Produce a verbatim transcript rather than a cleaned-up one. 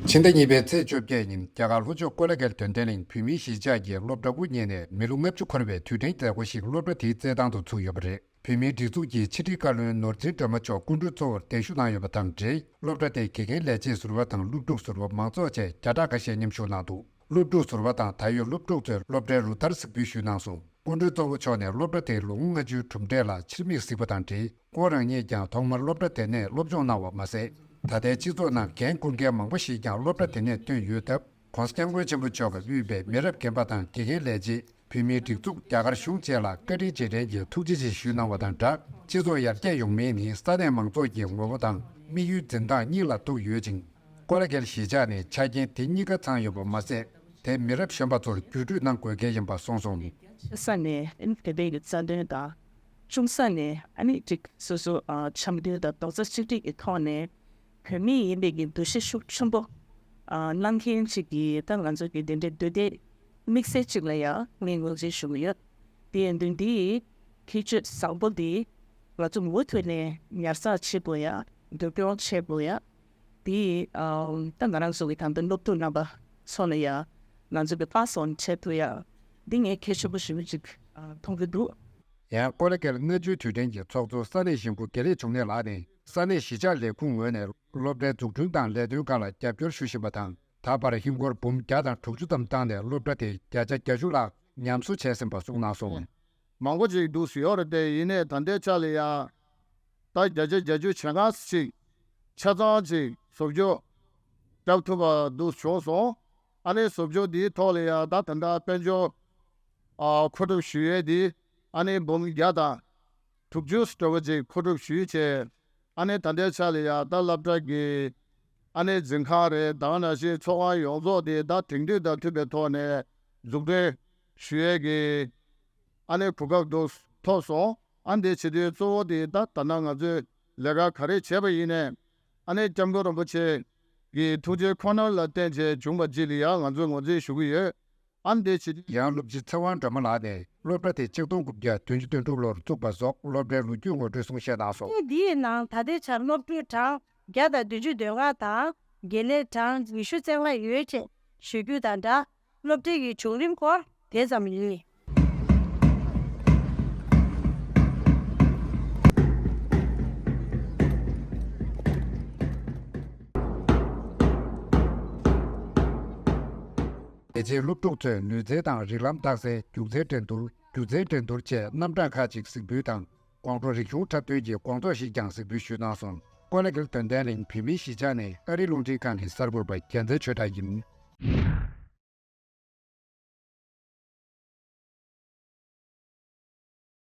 ཕྱི་ཟླ་གཉིས་པའི་ཚེས་བཅོ་བརྒྱད་ཉིན་རྒྱ་གར་ལྷོ་ཕྱོགས་ཀོ་ལ་གྷལ་དོན་ལྡན་གླིང་བོད་མིའི་གཞིས་ཆགས་ཀྱི་སློབ་གྲྭ་དབུ་བརྙེས་ནས་མི་ལོ་ལྔ་བཅུ་འཁོར་བའི་དུས་དྲན་མཛད་སྒོ་ཞིག་སློབ་གྲྭ་དེའི་རྩེད་ཐང་དུ་ཚུགས་ཡོད་པ་རེད། བོད་མིའི་སྒྲིག་འཛུགས་ཀྱི་ཕྱི་དྲིལ་བཀའ་བློན་ནོར་འཛིན་སྒྲོལ་མ་མཆོག་སྐུ་མགྲོན་གཙོ་བོར་གདན་ཞུ་གནང་ཡོད་པ་དང་འབྲེལ། སློབ་གྲྭ་དེའི་དགེ་རྒན་ལས་བྱེད་ཟུར་པ་དང་སློབ་ཕྲུག་ཟུར་པ་མང་ཚོགས་བཅས་བརྒྱ་ཕྲག་ཁ་ཤས་མཉམ་ཞུགས་གནང་འདུག་སློབ་ཕྲུག་ཟུར་པ་དང་ད་ཡོད་སློབ་ཕྲུག་ཚོས་སློབ་གྲྭའི་རུ་སྟར་གཟིགས་འབུལ་ཞུས་གནང་སོང་། སྐུ་མགྲོན་གཙོ་བོ་མཆོག་ནས་སློབ་གྲྭ་དེའི་ལོ་ངོ་ལྔ་བཅུའི་གྲུབ་འབྲས་ལ་ཕྱིར་མིག་གཟིགས་པ་དང་འབྲེལ། ཁོང་རང་ཉིད་ཀྱང་ཐོག་མར་སློབ་གྲྭ་དེ་ནས་སློབ་སྦྱོང་གནང་བ་མ་ཟད། ད་ལྟའི་སྤྱི་ཚོགས་ནང་འགན་འཁུར་མཁན་མང་པོ་ཞིག་ཀྱང་སློབ་གྲྭ་དེ་ནས་ཐོན་ཡོད་སྟབས། ༸གོང་ས་༸སྐྱབས་མགོན་ཆེན་པོ་མཆོག་གིས་དབུས་པའི་མི་རབས་རྒན་པ་དང་དགེ་རྒན་ལས་བྱེད། བོད་མིའི་སྒྲིག་འཛུགས། རྒྱ་གར་གཞུང་བཅས་ལ་བཀའ་དྲིན་རྗེས་དྲན་གྱི་ཐུགས་རྗེ་ཆེ་ཞུས་གནང་བ་དང་སྦྲགས། སྤྱི་ཚོགས་ཡར་རྒྱས་ཡོང་མིན་ནི་ས་གནས་མང་ཚོགས་ཀྱི་ངོ་བོ་དང་དམིགས་ཡུལ་འཛིན་སྟངས་གཉིས་ལ་ཐུག་ཡོད་ཅིང་། ཀོ་ལ་གྷལ་གཞིས་ཆགས་ནི་ཆ་རྐྱེན་དེ་གཉིས་ཀ་ཚང་ཡོད་པ་མ་ཟད། དེ་མི་རབས་གཞོན་པ་ཚོར་བརྒྱུད་སྤྲོད་གནང་དགོས་གལ་ཡིན་པ་གསུངས་སོང་། ཆེ་ས་ནས་ཨ་ནི་བོད་པའི་གི་རྩ་དོན་དང་། ཆུང་ས་ནས་ཨ་ནི་ཅིག་སོ་སོ་ཨ་འཆམ་མཐུན་དང་རྡོག་རྩ་གཅིག་སྒྲིལ་གྱི་ཐོག་ནས་བོད་མི་ཡིན་པའི་གི་འདུ་ཤེས་ཤུགས་ཆེན་པོ་ཨ་གནང་མཁན་ཅིག་གི་ད་ང་ཚོ་གི་དེ་འདྲའི་འདུས་སྡེ་དམིགས་བསལ་ཅིག་ལ་ཡང་ངས་ངོས་འཛིན་ཞུ་གི་ཡོད། དེ་ཡིན་དུས་འདིའི་ཁྱད་ཆོས་བཟང་པོ་འདི་ང་ཚོ་མུ་མཐུད་ནས་ཉར་ཚགས་བྱེད་དགོས་ཡ། འདུལ་སྐྱོང་བྱེད་དགོས་ཡ། དེ་ཨ་ད་ང་རང་ཚོ་གི་ད་ལྟ་སློབ་ཕྲུག་རྣམ་པ་ཚོ་ལ་ཡ་ང་ཚོ་གི་པཱ་སི་ཨོན་བྱེད་ཐུབ་ཡ། འདི་ངས་གལ་ཆེན་པོ་ཞེ་པོ་ཅིག་ཨ་མཐོང་གི་འདུག་ཡང་ཀོ་ལ་གྷལ་ལྔ་བཅུའི་དུས་དྲན་གྱི་ཚོགས་གཙོ་ས་གནས་གཞིས་འགོ་དགེ་ལེགས་འབྱུང་གནས་ལགས་ནས་ས་གནས་གཞིས་ཆགས་ལས་ཁུངས་ངོས་ནས་སློབ་གྲྭའི་འཛུགས་སྐྲུན་དང་ལས་དོན་ཁག་ལ་རྒྱབ་སྐྱོར་ཞུ་བཞིན་པ་དང་། ད་བར་ཧིན་སྒོར་འབུམ་བརྒྱ་དང་དྲུག་ཅུ་ཙམ་བཏང་ནས་སློབ་གྲྭ་དེ་བརྒྱ་ཆ་བརྒྱད་ཅུ་ལྷག་ཉམས་གསོ་བྱས་ཟིན་པ་གསུངས་གནང་སོང་། མང་པོ་ཅིག་འདུག་ཡོད་རེད་དེ། ཡིན་ནའི་ད་ལྟའི་ཆ་ལ་ཡ་ད་བརྒྱ་ཆ་བརྒྱད་ཅུ་བྱེད་མཁན་ཅིག་ཆ་ཚང་ཅིག་བཟོ་བཅོས་བརྒྱབ་ཐུབ་པ་འདུག་བྱུང་སོང་། ཨ་ནི་བཟོ་བཅོས་འདིའི་ཐོག་ལ་ཡ་ད་ད་ལྟ་དཔལ་འབྱོར་ཨ་མཁོ་སྒྲུབ་ཞུ་ཡས་འདི་ཨ་ནི་འབུམ་བརྒྱ་དང་དྲུག་ཅུ་འདྲ་བོ་ཅིག་མཁོ་སྒྲུབ་ཞུས་བྱས། ཨ་ནི་ད་ལྟའི་ཆ་ལ་ཡ་ད་སློབ་གྲྭ་གི་ཨ་ནི་འཛིན་ཁང་རེད། ད་ག་ནང་བཞིན་ཚོགས་ཁང་ཡོངས་རྫོགས་དེ་ད་དེང་དུས་དང་མཐུན་པའི་ཐོག་ནས་འཛུགས་སྐྲུན་ཞུ་ཡས་ཀྱི་ཨ་ནི་གོ་སྐབས་འདུག་ཐོབ་སོང་། ཨ་ནི་དེ་བྱེད་དུས་གཙོ་བོ་དེ་ད་ད་ལྟ་ང་ཚོས་ལས་ཀ་ག་རེ་བྱས་པ་ཡིན་ནའི་ཨ་ནི་སྐྱབས་མགོན་རིན་པོ་ཆེ་གི་ཐུགས་རྗེ་ཁོ་ནར་ལ་བརྟེན་བྱས་བྱུང་བ་ཅིག་ལ་ཡང་ང་ཚོས་ངོས་འཛིན་ཞུ་གི་ཡོད། ཨ་ནི་དེ་བྱེད་དུས། ཡང་སློབ་སྤྱི་ཚེ་དབང་སྒྲོལ་མ་ལགས་ནས་སློབ་གྲྭ་དེ་ཆིག་སྟོང་དགུ་བརྒྱ་བདུན་ཅུ་དོན་དྲུག་ལོར་བཙུགས་པ་སོགས་སློབ་གྲྭའི་ལོ་རྒྱུས་ངོ་སྤྲོད་གསུང་བཤད་གནང་སོང་། འདིའི་ནང་ད་ལྟའི་ཆར་སློབ་ཕྲུག་གྲངས་བརྒྱ་དང་བདུན་ཅུ་དོན་ལྔ་དང་། དགེ་ལས་གྲངས་ཉི་ཤུ་རྩ་ལྔ་ཡོད་ཅེས་ཞུ་རྒྱུ་དང་སྦྲགས། སློབ་གྲྭའི་བྱུང་རིམ་སྐོར་དེ་ཙམ་ཡིན། དེ་རྗེས་སློབ་ཕྲུག་ཚོས་ལུས་རྩལ་དང་རིགས་ལམ་རྟགས་གསལ། སྒྱུ་རྩལ་འགྲན་བསྡུར། སྒྱུ་རྩལ་འགྲན་བསྡུར་བཅས་རྣམ་གྲངས་ཁག་ཅིག་གཟིགས་འབུལ་དང་། ཀོང་ཀྲོའུ་རིག་གཞུང་འཁྲབ་སྟོན་གྱི་དགོང་ཚོགས་ཤིག་ཀྱང་གཟིགས་འབུལ་ཞུས་གནང་སོང་། ཀོ་ལ་གྷལ་དོན་ལྡན་གླིང་བོད་མིའི་གཞིས་ཆགས་ནས་ཨ་རིའི་རླུང་འཕྲིན་ཁང་གི་གསར་འགོད་པ་རྒྱལ་མཚན་ཆོས་གྲགས་ཡིན།